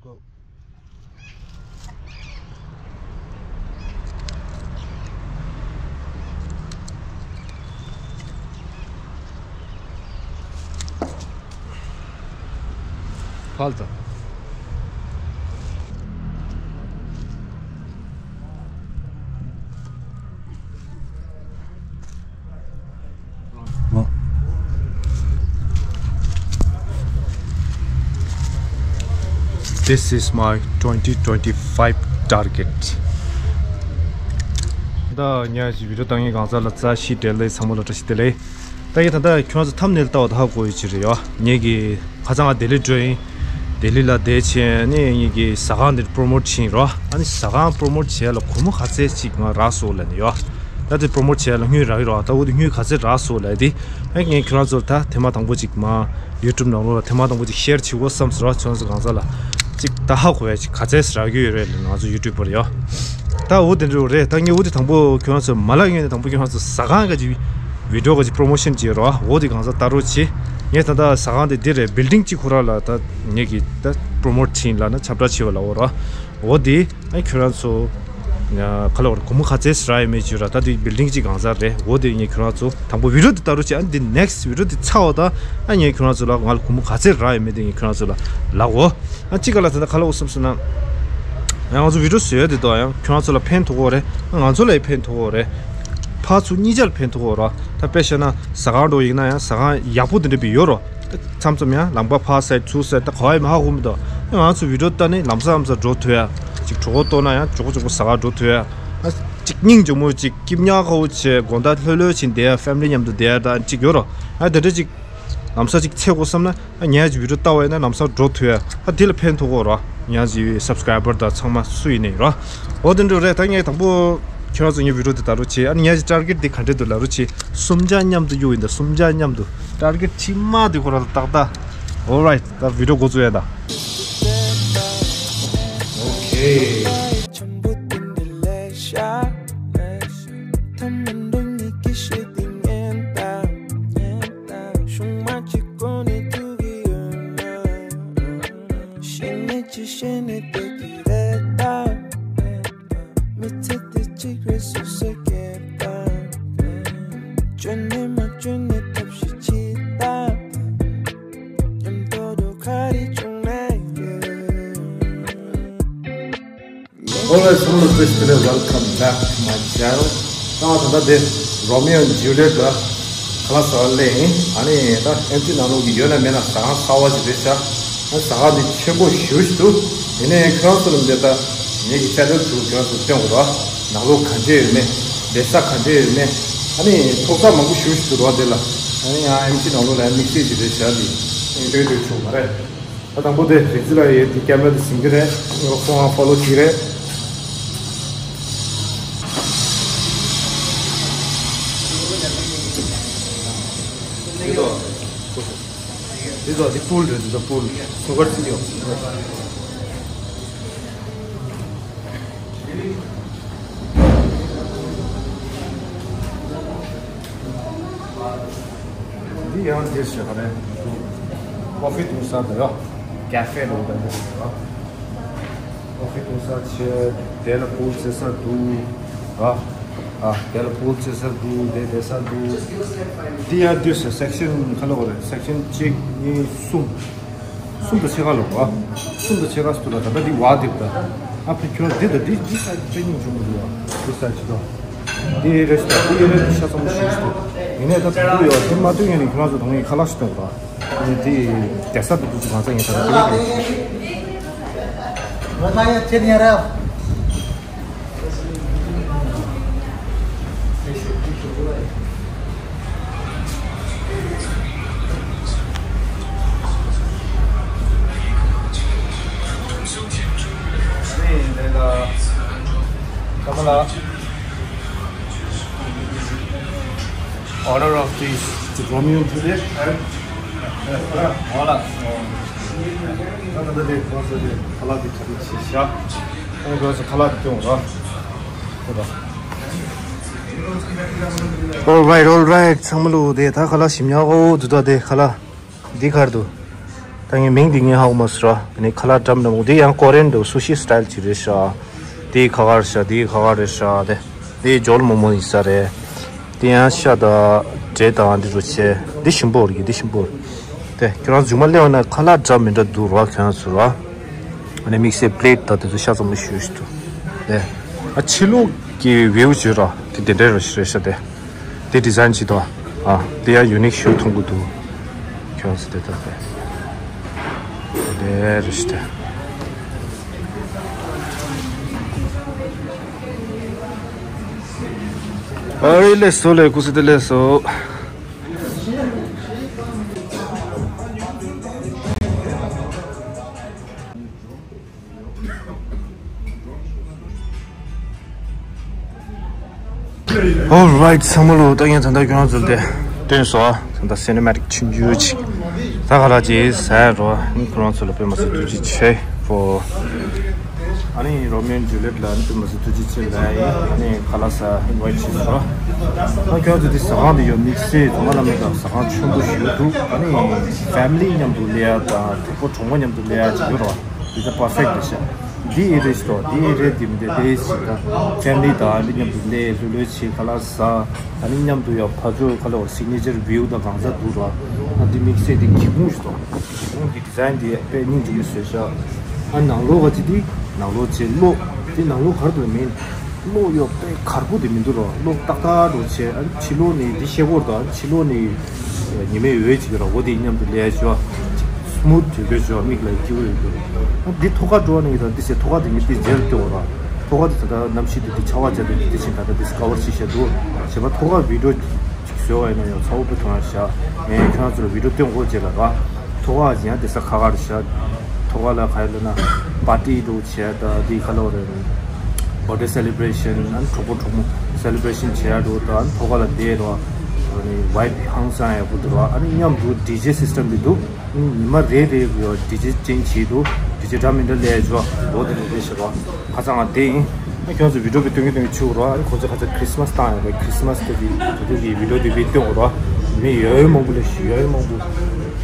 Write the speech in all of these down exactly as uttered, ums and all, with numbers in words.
Go. ཕལ་ཏོ། This is my twenty twenty-five target. ད་ཉ་ཞིག་བི་ཌིའོ་བཏང་ཡིན། གང་ཟག་ལ་རྩ་ཤི་བྲེལ་ལེ་ཚང་མ་ལ་བཀྲ་ཤིས་བདེ་ལེགས། ད་ཡིན་ད་ད་ཁྱོད་ཚོ་ཐམ་ནེལ་ལྟ་བ་ད་ཧ་གོ་ཡི་ཅི་རེད་ཡོ། ངེད་ཀྱི་ཁ་སང་ང་ལྡི་ལི་འགྲོ་ཡིན། ལྡི་ལི་ལ་བསྡད་བྱས་ནས་ངེད་ཀྱི་ཟ་ཁང་འདིར་པྲོ་མོ་ཊི་བྱིན་རོ། ཨ་ནི་ཟ་ཁང་པྲོ་མོ་ཊི་བྱས་ལ་སྒོར་མོ་ག་ཚད་ཅིག་ང་རག་སོང་ལབ་ནས་ཡོ། ད་དེ་པྲོ་མོ་ཊི་བྱས་ལ་དངུལ་རག་གི་རོ། ད་འོ་དེ་དངུལ་ག་ཚད་རག་སོང་ལབ་དེ། ཨ་ངས་ཁྱོད་རང་ཚོར་ད་ཐེངས་མ་དང་པོ་ཅིག་མ་ཡུ་ཊུབ་ནང་ལོགས་ལ་ཐེངས་མ་དང་པོ་ཅིག་ཤེར་བྱེད་དགོས་བསམ་སོང་རོ། ཁྱོད་ཚོ་གང་ཟག་ལ་ཅིག་ད་ཧ་གོ་ཡ་ཅིག་ག་ཚད་རག་གི་ཡོད་རེད་ལབ་ང་ཚོ་ཡུ་ཊུབ་པར་ཡོ། ད་འོ་དེ་འདྲ་རེད། ད་ངས་འོ་དེ་དང་པོ་ཁྱོད་རང་ཚོར་མ་ལབ་སྔོན་ནས་དང་པོ་ཁྱོད་རང་ཚོ་ཟ་ཁང་ག་ཅིག་བི་ཌིའོ་ག་ཅིག་པྲོ་མོ་ཤན་བྱེད་རོ། འོ་དེ་གང་ཟག་ལྟ་རོགས་བྱེད། ངས་ད་ལྟ་ཟ་ཁང་དེ་འདི་རེད། བིལ་ཌིང་གཅིག་ཁོ་རང་ལ་ད་ངེད་ཀྱིས་ད་པྲོ་མོ་ཊི་བྱིན་ལབ་ན་ཁྱབ་བསྒྲགས་བྱེད་པ་ལབ་འོ་རོ། འོ་དེ་ཨ་ཁྱོད་རང་ཚོ་ཁ་ལ་བར་སྒོར་མོ་ག་ཚད་རག་ཡོད་མེད་བརྗོད་ར། ད་དེ་བིལ་ཌིང་གཅིག་གང་ཟག་རེད། འོ་དེ་ངས་ཁྱོད་རང་ཚོ་དང་པོ་བི་ཌིའོ་དེ་ལྟ་རོགས་བྱེད། ཨ་འདི་ནེག་སི་ཊི་བི་ཌིའོ་དེ་ཚར་བ་ད་ཨ་ངས་ཁྱོད་རང་ཚོ་ལ་ང་ལ་སྒོར་མོ་ག་ཚད་རག་ཡོད་མེད་དེ་ངས་ཁྱོད་རང་ཚོ་ལ་ལབ་འོ། ཨ་གཅིག་ག་ལ་ད་ད་ཁ་ལ་འོ་བསམ་སོང་ན། ཡང་ང་ཚོ་བི་ཌིའོ་བཟོ་ཡ་དེ་དོ་ཡང་ཁྱོད་རང་ཚོ་ལ་ཕན་ཐོགས་ཀྱི་རེད། ང་ཚོ་ལ་ཡང་ཕན་ཐོགས་ཀྱི་རེད། ཕར་ཚུར་གཉིས་ཆར་ཕན་ཐོགས་ཀྱི་རེད། ད་དཔེ་བཤད་ན་ཟ་ཁང་འགྲོ་ཡིན་ན་ཡང་ཟ་ཁང་ཡག་པོ་དེ་འདྲ་བི་ཡོད་རོ། ད་མཚམས་མཚམས་ཡང་ལམ་ཁ་ཕར་སའི་ཚུར་སའི་ད་ག་བ་ཡིན་མ་ཧ་གོ་མི་འདུག་ང་ཚོ་བི་ཌིའོ་ལྟ་ནས་ལམ་སང་ལམ་སང་འགྲོ་ཐུབ་ཡ། ཅིག་གྲོད་ཁོག་ལྟོགས་ན་ཡང་མགྱོགས་པོ་མགྱོགས་པོ་ཟ་ཁང་འགྲོ་ཐུབ་ཡ། ཨ་ཅིག་སྙིང་རྗེ་མོ་ཅིག་སྐྱིད་ཉག་ཁ་བོ་བྱས་དགོང་དག་ལྷོད་ལྷོད་ཕྱིན་བསྡད་ཡ། ཕེ་མི་ལི་མཉམ་དུ་བསྡད་ཡ་ད་ཅིག་ཡོད་རོ། ཨ་དེ་འདྲ་ཅིག་ལམ་སང་ཅིག་འཚོལ་དགོས་བསམ་ན། ཨ་ཉལ་གྱི་བི་ཌིའོ་ལྟ་བ་ཡིན་ན་ལམ་སང་འགྲོ་ཐུབ་ཡ། ཨ་འདི་ལ་ཕན་ཐོགས་ཀྱི་རོ། ཉལ་གྱི་སབ་སི་ཀ་རའི་བར་དང་ཚང་མ་སུ་ཡིན་ནའི་རོ། འོ་དེ་འདྲ་རེད། ད་ངས་དང་པོ་ཁྱོད་རང་ཚོ་ངའི་བི་ཌིའོ་དེ་ལྟ་རོགས་བྱེད། ཨ་ནི་ཉལ་གྱི་ཊར་གེཊ་དེ་ག་འདྲས་འདུག་ལབ་རོགས་བྱེད། སུམ་བརྒྱ་མཉམ་དུ་གཡུག་ཡིན་ད། སུམ་བརྒྱ་མཉམ་དུ། ཊར་གེཊ་ཕྱི་མ་དེ་ཁོ་རང་ལ་ཏག་ཏག Alright, ད་བི་ཌིའོ་འགོ་བཙུགས་ཡ་ད། Okay. Alright, so let's just welcome back to my channel. ད་ད་ལྟ་དེ་Romeo and Juliet ལ་ཁ་ལག་ཟ་བར་སླེབས་ཡིན། ཨ་ནི་ད་ཨེམ་ཆི་ནང་ལོགས་ཀྱི་ཡོད་ན་མེད་ན་ཟ་ཁང་གསར་བ་ཞིག་རེད་ཤག་ཨ་ཟ་ཁང་འདི་ཆེན་པོ་ཞེ་པོ་ཞིག་འདུག་ཡིན་ནའི་ཁྱོད་རང་ཚོ་ལ་འདི་ལྟ་ངེད་ཀྱི་ཆེ་ནལ་དུ་ཁྱོད་རང་ཚོ་སྟོན་དགོས་ར། ནང་ལོགས་ག་འདྲས་ཡོད་མེད། བསྡད་ས་ག་འདྲས་ཡོད་མེད། ཨ་ནི་ཐོག་ས་མང་པོ་ཞེ་པོ་ཞིག་འདུག་ར་དེ་ལ། ཨ་ནི་ཡང་ཨེམ་ཆི་ནང་ལོགས་ལ་ཡང་དམིགས་བསལ་ཞིག་རེད་ཤག་འདི་ཨེ་འདྲས་འདྲས་བྱུང་མ་རེད། ད་དང་པོ་དེ་རིག་འཛིན་ལགས་ཡོད་དེ་ཀེམ་ར་དེ་ཟིན་གྱི་རེད། ཁོང་ཧ་ཧྥོ་ལོ་བྱེད་ཀྱི་རེད། འདི་ཚོ་འདི་པུལ་རེད། འདི་ཚོ་པུལ་སུ་གར་ཚིག་ཡོད། འདི་ཡང་འདིར་ཞེས་པ་རེད། ཀོ་ཧྥི་འཐུང་ས་དེ་ཡོད། ཀ་ཧྥེ་རེད་འདི་ཡོད། ཀོ་ཧྥི་འཐུང་ས་ཆེ། དེ་ལ་པུལ་རྩེ་ས་འདུག་ཨ། ཨ། དེ་ལ་པུལ་རྩེ་ས་འདུག་དེ་བསྡད་ས་འདུག་འདི་ཡང་འདིར་ཞེས་སེག་ཤན་ག་ལབ་དགོས་རེད། སེག་ཤན་གཅིག་གཉིས་གསུམ། གསུམ་དང་ཕྱེད་ཀ་ལོ། གསུམ་དང་ཕྱེད་ཀ་སུ་ལ་ད་ལྟ་འདི་བ་འདེབས་ད། ཨ་ཕི་ཁྱོད་འདི་དང་འདི་འདི་ས་འདི་གཉིས་བྱུང་མི་འདུག་བ། འདི་ས་ཅི་དང་། འདི་རེད་ད། འདི་ཡོད་རེད། འདི་ཤ་ཚ་མོ་ཞིག་འདུག་ཡིན་ནའི་ད་དུང་ཡོད་དེ་མ་ཐོན་ངས་ནི་ཁྱོད་རང་ཚོ་དང་ངས་ཁ་ལག་ཞིག་སྟོན་དགོས་ད། ཨ་ནི་འདི་བསྡད་ས་འདི་འདུག་ཚོ་གང་ས་ངས་ད་ལྟ་འདི་རེད། Order of this Romeo and Juliet. Voilà. ཁ་ལག་འདི་ཁ་ལག་འདི་ཁ་ལག་འདི་ཁ་ལག་འདི་སྐྱོང་ར། All right, all right. ཚང་མ་ལོ་དེ་ད་ཁ་ལག་ཞིམ་ཉག་གོ་འདུག་ད་དེ་ཁ་ལག་འདི་གར་འདུག་ད་ ད་ངའི་མིང་འདི་ངས་ཧ་གོ་མ་སོང་ར། ཨ་ནི་ཁ་ལག་འགྲམ་འགྲམ་འདི་ཡང་ཀོ་རེན་འདུག་སུ་ཤི་སི་ཊལ་ཅིག་རེད་ཤག་འདི་ཁ་ཁར་ཤག་འདི་ཁ་ཁར་རེད་ཤག་དེ། འདི་ཇོལ་མོ་མོ་ཡིན་ས་རེད། དེ་ཡང་ཤ་དང་འབྲས་དང་འདི་རུ་ཆེ། འདི་ཞིམ་པོ་རེད། འདི་ཞིམ་པོ་རེད། དེ་ཁྱོད་རང་མཇུག་མ་སླེབས་ན་ཁ་ལག་འདྲ་མི་འདྲ་འདུག་ར། ཁྱོད་རང་ཚོ་ར། ཨ་ནི་དམིགས་བསལ་པི་ལེ་ཊི་དང་དེ་ཚོ་ཤ་ཚ་མོ་ཞུ་ཞུ་འདུག་དེ་ཨ་ཕྱི་ལོགས་ཀྱི་བིའུ་བྱོས་ར། དེ་དེ་འདྲ་ར་ཞིག་རེད་ཤག་དེ། དེ་ཌི་ཛའིན་ཅིག་དང་། ཨ་དེ་ཡང་ཡུ་ནིག་ཤོས་མཐོང་གི་འདུག་ཁྱོད་རང་ཚོ་དེ་ལྟར་དེ་རེད་ཤག་དེ། ཨ་རི་ལས་སོ་ལས་ཀུ་སི་དེ་ལས་སོ། Alright ཚང་མ་ལོ། ད་ངས་ད་ལྟ་ཁྱོད་རང་ཚོར་དེ་སྟོན་སོང་། ད་ལྟ་སི་ནི་མ་ཊིག་ཆུང་ཆུང་ཅིག་ད་ག་ར་ཅིག་ཟ་ཡ་རོ། ཨ་ནི་ཁྱོད་རང་ཚོ་ལ་དཔེ་མ་སྲིད་ཐུགས་རྗེ་ཆེ་པོ། ཨ་ནི་རོ་མིའོ་ཇུ་ལི་ཡེཊ་ལ་ཨ་ནི་དཔེ་མ་སྲིད་ཐུགས་རྗེ་ཆེ་ལབ་ཡིན། ཨ་ནི་ཁ་ལག་ཟ་ཨིན་ཝའི་ཊི་བྱས་སོང་། ཨ་ཁྱོད་རང་ཚོ་དེ་ཟ་ཁང་དེ་ཡོད་དམིགས་བསལ་ཚང་མ་ལ་མེད་ཀ་ཟ་ཁང་ཆེན་པོ་ཞིག་འདུག་ཨ་ནི་ཕེ་མི་ལི་མཉམ་དུ་སླེབས་ཡ་དང་གྲོགས་པོ་གྲོགས་མོ་མཉམ་དུ་སླེབས་ཡ་ཅིག་ཡོད་རོ། འདི་ད་པར་ཕེག་ཊི་རེད་ཤག་འདི་ཨེ་རིའི་སི་ཊོར། འདི་ཨེ་རིའི་འདི་མི་འདི་བྷེ་སི་ཅིག་ད་ཕེ་མི་ལི་དང་ཨ་ནི་མཉམ་དུ་སླེབས་ལྷོད་ལྷོད་བྱེད་ཁ་ལག་ཟ། ཨ་ནི་མཉམ་དུ་ཡང་ཕར་ཚུར་ཁ་ལོ་སི་གི་ནེ་ཅར་བིའུ་དང་གང་ཟག་འདུག་ར། ཨ་འདི་དམིགས་བསལ་འདི་སྒེའུ་ཁུང་ཞིག་འདུག་སྒེའུ་ཁུང་འདི་ཌི་ཛའིན་འདི་དཔེ་སྙིང་རྗེ་མོ་བཟོས་ཤག་ཨ་ནང་ལོགས་ག་ཅི་འདི་ནང་ལོགས་བྱས་གློག་འདི་ནང་ལོགས་གར་དུ་མིན། གློག་གཡོག་པའི་གར་པོ་དེ་མི་འདུག་རོ། གློག་ཏག་ཏག་འགྲོ་བྱས། ཨ་ཕྱི་ལོགས་ནས་འདི་ཤེལ་སྒོར་དང་ཕྱི་ལོགས་ནས་ཉི་མའི་འོད་ཅིག་ར། འོ་དེ་མཉམ་དུ་ལས་བྱ་སི་མུ་ཐི་དོད་པོ་བྱ། མིག་ལ་སྐྱིད་པོ་ཡོད་འདུག་ཨ་འདི་ཐོག་ཁ་འགྲོ་ནས་དང་འདི་ཟེར་ཐོག་ཁ་དེ་ངས་འདི་མཇལ་སྐྱོ་ར། ཐོག་ཁ་དེ་ད་ལྟ་གནམ་གཤིས་དེ་འདི་ཆར་པ་བརྒྱབ་པའི་འདི་བཞིན་ད་ལྟ་ཌིས་ཁ་ཝར་བྱེད་བཞག་འདུག་བྱས་པ་ཐོག་ཁ་བི་ཌི་ཡོ་ཅིག་བཟོས་པ་ཡིན་ན་ཡང་ཚ་བོ་དཔེ་མཐོང་ཡ་ཤག་ངས་ཁྱོད་རང་ཚོ་ལ་བི་ཌི་ཡོ་སྟོན་དགོས་བྱས་ལ་ར། ཐོག་ཁ་ཡང་དེ་ས་ཁ་ཁར་བཞག་ཐོག་ཁ་ལ་ག་ཡ་ལབ་ན་པར་ཊི་འགྲོ་བྱས་ད་འདི་ག་ལབ་རེད། བར་ཌེ་སེ་ལེ་བྷི་རེ་ཤན། ཨ་ནི་གྲོགས་པོ་གྲོགས་མོ་སེ་ལེ་བྷི་རེ་ཤན་བྱེད་ཡ་འགྲོ་ད། ཨ་ནི་ཐོག་ཁ་ལ་བསྡད་རོགས། ཨ་ནི་ཝའི་བྷི་ཧང་སང་ཡག་པོ་འདུག་ཨ་ནི་མཉམ་དུ་ཌི་ཇེ་སིས་ཊམ་འདི་འདུག་ཉི་མ་རེ་རེ་ཡོད་ཌི་ཇེ་ཅེན་ཇི་བྱེད་འདུག་ཌི་ཇེ་འདྲ་མི་འདྲ་ལས་འཇོག་ལོ་དེ་ནས་རེ་ཞིག་རོགས། ཁ་སང་ང་བསྡད་ཡིན། ཨ་ཁྱོད་ཚོ་བི་ཌི་ཡོ་བི་སྟོན་གྱི་སྟོན་གྱི་ཆུ་རོ། ཨ་ཁོ་ཚོ་ཁ་ཚ་ཁྲིས་མས་བཏང་ཡོད་པའི་ཁྲིས་མས་དེ་དེ་དེ་དུས་ཀྱི་བི་ཌི་ཡོ་དེ་བི་སྟོན་རོ། མི་ཡོད་མང་པོ་ལས་ཞིག་ཡོད་མང་པོ།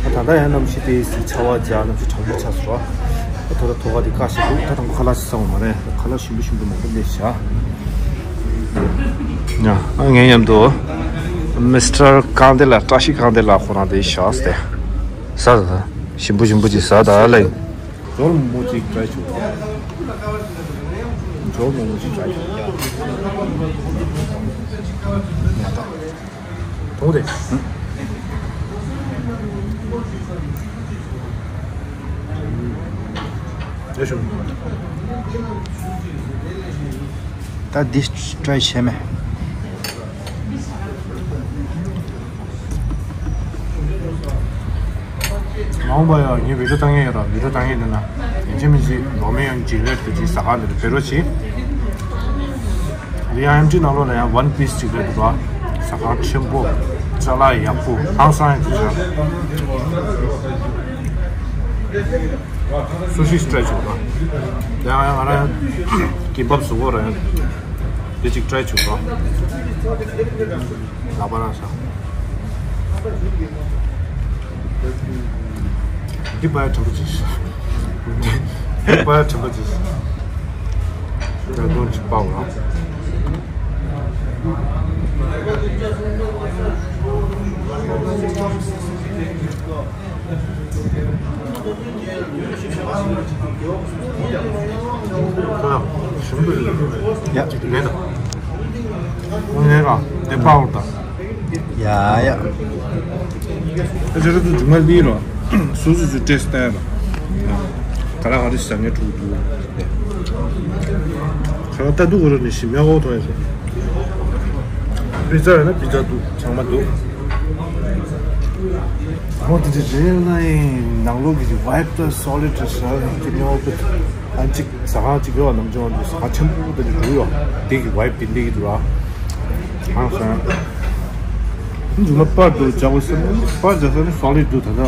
ཨ་ད་ལྟ་ཡང་གནམ་གཤིས་དེ་སི་ཆར་པ་བརྒྱབ། གནམ་གཤིས་གྲང་མོ་ཆགས་སོང་རོ། ཨ་ད་ལྟ་ཐོག་ཁ་དེ་བཀག་བཞག་འདུག་ད་དང་པོ་ཁ་ལག་ཞིག་ཟ་འོང་མ་རེད། ཁ་ལག་ཞིམ་པོ་ཞིམ་པོ་མང་པོ་སླེབས་བཞག་ཡ་ཨ་ངའི་མཉམ་དུ་མི་སི་ཊར་ཀང་ཏེ་ལགས། བཀྲ་ཤིས་ཀང་ཏེ་ལགས་ཁོ་རང་དེ་བཞག་སྟེ། ཟ་ཟ་ཟ། ཞིམ་པོ་ཞིམ་པོ་ཅིག་ཟ་ད་ལེ། ཇོལ་མོ་མོ་ཅིག་ཊ་རའི་བྱུང་། ཇོལ་མོ་མོ་ཅིག་ཊ་རའི་བྱུང་། ཡ་ད། དོང་དེ། ཡ་ཞུ། ད་འདི་ཊ་རའི་བྱས་མེད། མ་འོངས་པ་ཡང་ངས་བི་ཌི་ཡོ་བཏང་ཡས་ཡོད་ར། བི་ཌི་ཡོ་བཏང་ཡས་འདི་ན་ཡིན་གཅིག་མིན་གཅིག་རོ་མེ་ཡོ་ཇུ་ལི་ཡེཊ་དེ་ཅིག་ཟ་ཁང་དེ་ལ་ཕེབས་རོགས་གྱིས། འདི་ཡང་ཨེམ་ཆི་ནང་ལོགས་ལ་ཡང་ཝན་པིས་ཅིག་རེད་འདུག་ར། ཟ་ཁང་ཆེན་པོ། ཅ་ལག་ཡག་པོ། ཧང་སང་ཡག་པོ་ཞིག་སུ་ཤི་ཊ་རའི་བྱུང་ར། ཡང་ཡང་ང་རང་ཡང་གིམ་པབ་བཟོ་གོ་ར། ཡང་དེ་ཅིག་ཊ་རའི་བྱུང་ར། ལག་པ་རང་ཤ། འདི་པ་ཡ་དྲན་པ་ཅིག་འདི་པ་ཡ་དྲན་པ་ཅིག་ད་དུང་ཅིག་པའོ་ར། ཡ། ལེན་ད། ལེན་ར། དེ་པའོ་ད། ཡ་ཡ། ཨ་ཅེ་ར་ཏུ་ཇུ་མ་ལི་རོ། སུ་སུ་སུ་ཏེས་ཏ་ར། ག་ར་ག་རི་ས་ནེ་ཕྲུ་གུ། ག་ར་ཏ་དུ་གོ་རོ་ནི་ཤི་མེ་གོ་ཐོ་ཡ་སོ། པི་ཛ་ཡ་ན་པི་ཛ་དུ་ཚང་མ་དུ། ཨོ་དེ་དེ་རེད་ལ་ཡིན། ནང་ལོགས་ཀྱི་ཝའིབ་ད་སོ་ལིཌ་རེད་ཤག་ཡིན་གྱི་མེད་པ། ཨ་ཅིག་ཟ་ཁང་ཅིག་ཡོད་ནམ་ཅོང་དུ་ཟ་ཁང་ཆེན་པོ་དེ་འདྲ་འདུག་ཡོད། དེ་གི་ཝའིབ་དེ་འདྲ་གི་འདུག་ཨ། ཧང་སང་། འཇུ་མ་པར་དུ་བྱ་བ་སེམས་པར་བྱ་ས་ནི་སོ་ལིཌ་འདུག་ད་ལྟ་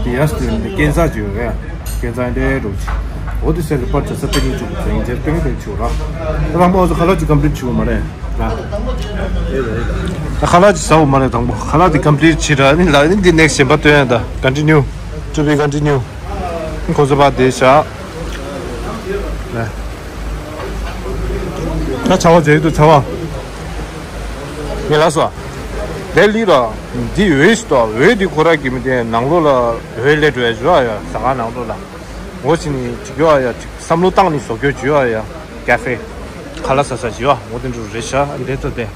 དེ་ཡ་སྟེ་ནི་ཀན་སར་ཅིག་ཡོད་རེད། ཀན་སར་འདྲ་འགྲོ་ཅིག་འོ་དེ་སེམས་པར་བྱ་ས་དེ་ནི་ཅུག་ཟེར་ཡིན་ཅེར་སྟོན་སྟོན་ཆུ་ར། ད་རང་མོ་ཁ་ལག་ཅིག་ཀམ་པི་ལིཊ་ཆུ་མ་རེད་ར། ད་ཁ་ལག་ཅིག་ཟ་འོ་མ་རེད། དང་པོ་ཁ་ལག་དེ་ཀམ་པི་ལིཊ་བྱེད་ར་ནི་ལ་ནི་འདི་ནེག་སི་གཞན་པ་སྟོན་ཡ་ད་ཀོན་ཊི་ནིའུ། To be continue. ཁོ་ཚོ་པ་དེ་བཞག་ད་ཆ་བ་མཛད་འདུག་ཆ་བ། ངས་ལབ་སོང་། དེ་ལི་ར། འདི་འོད་ཞིག་ཏོ། འོད་འདི་ཁོ་ར་གི་མི་དེ་ནང་ལོགས་ལ་འོད་ལས་འགྲོ་ཡ་བཞུགས་ཡ། ཟ་ཁང་ནང་ལོགས་ལ། ངོ་ཅི་ནི་ཅིག་ཡོད་ཡ། ཅིག་བསམ་བློ་བཏང་ནི་བཟོ་རྒྱུ་ཅིག་ཡོད་ཡ། ཀ་ཧྥེ། ཁ་ལག་ཟ་ས་ཅིག་ཡོད། ངོ་དེ་འདྲ་རེད་ཤག་འདི་ལྟ་སྟེ།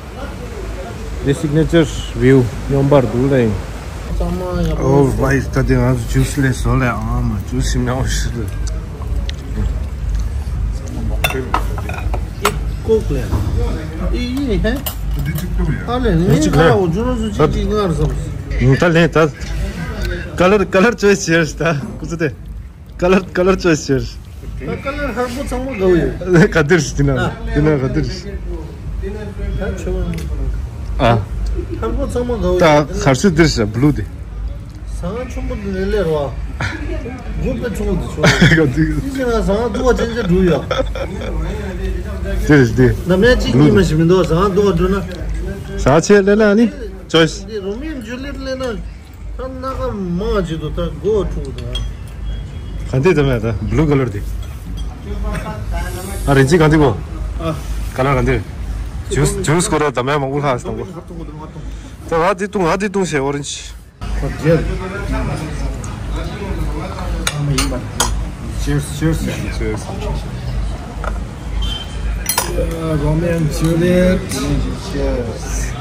འདི་སིག་ནེ་ཅར་བིའུ་སྙོམས་པར་འདུག་ལེ། ཨོ་བྷའི་ད་དེ་ང་ཚོ་ཇུས་ལས་བཟོ་ལེ། ཨ་མ་ཇུས་ཞིམ་ཡང་ཞིག་ལེ། ཀོག་ལེ། ཨི་ཡི་ཧེ། ཨ་ལེ་ངའི་ཁ་ལ་འོ་ཇུ་རོ་སུ་ཅིག་ཅིག་ངར་སམ། ད་ལེ་ད། ཀ་ལར་ཀ་ལར་ཅོའི་སི་བྱེད་ད་ཁུ་ཚོ་དེ། ཀ་ལར་ཀ་ལར་ཅོའི་སི་བྱེད། ད་ཀ་ལར་ཧར་པོ་ཚང་མ་དགའ་བོ་ཡོད། ག་དེར་ཞིག་དེ་ན་དེ་ན་ག་དེར་ཞིག་ད་ཆོ་ཨ། ཧར་པོ་ཚང་མ་དགའ་བོ་ད་ཡོད། གར་སོ་དེར་ཞིག་བླུ་དེ། ཟ་ཁང་ཆུང་པོ་འདི་ནས་ལས་རོ། སྒོ་དཔེ་ཆུང་པོ་འདི་ཆོ། ག་དེ་དེ་ཟེར་ན་ཟ་ཁང་སྡུག་པ་ཅན་ཅན་འགྲོ་ཡོད། དེར་ཞིག་དེ། ནམ་ཡང་གཅིག་གཉིས་མ་ཞིག་མི་འདུག་ཟ་ཁང་སྡུག་པ་འགྲོ་ན། ཟ་ཆེ་ལས་ན་ནི་ཅོའི་སི། འདི་རོ་མིའོ་ཇུ་ལི་ཡེཊ་ལས་ན། ད་སྣ་ཁ་མང་ཅིག་ཏུ་ད་སྒོ་འཁྲུག་ད། ག་འདི་ད་མེད་ད་བླུ་ཀ་ལར་འདི། ཨ་རིན་ཆེན་ག་འདི་གོ། ཨ། ཀ་ལར་ག་འདི། ཇུས་ཇུས་ཁོ་ར་ད་མེད་མང་པོ་ལྷག་སྟོང་གོ། ད་ང་འདི་བཏུང་ང་འདི་བཏུང་ཞེས་ཨོ་རེན་ཇི། Cheers, cheers. Cheers. Romeo and Juliet. Cheers.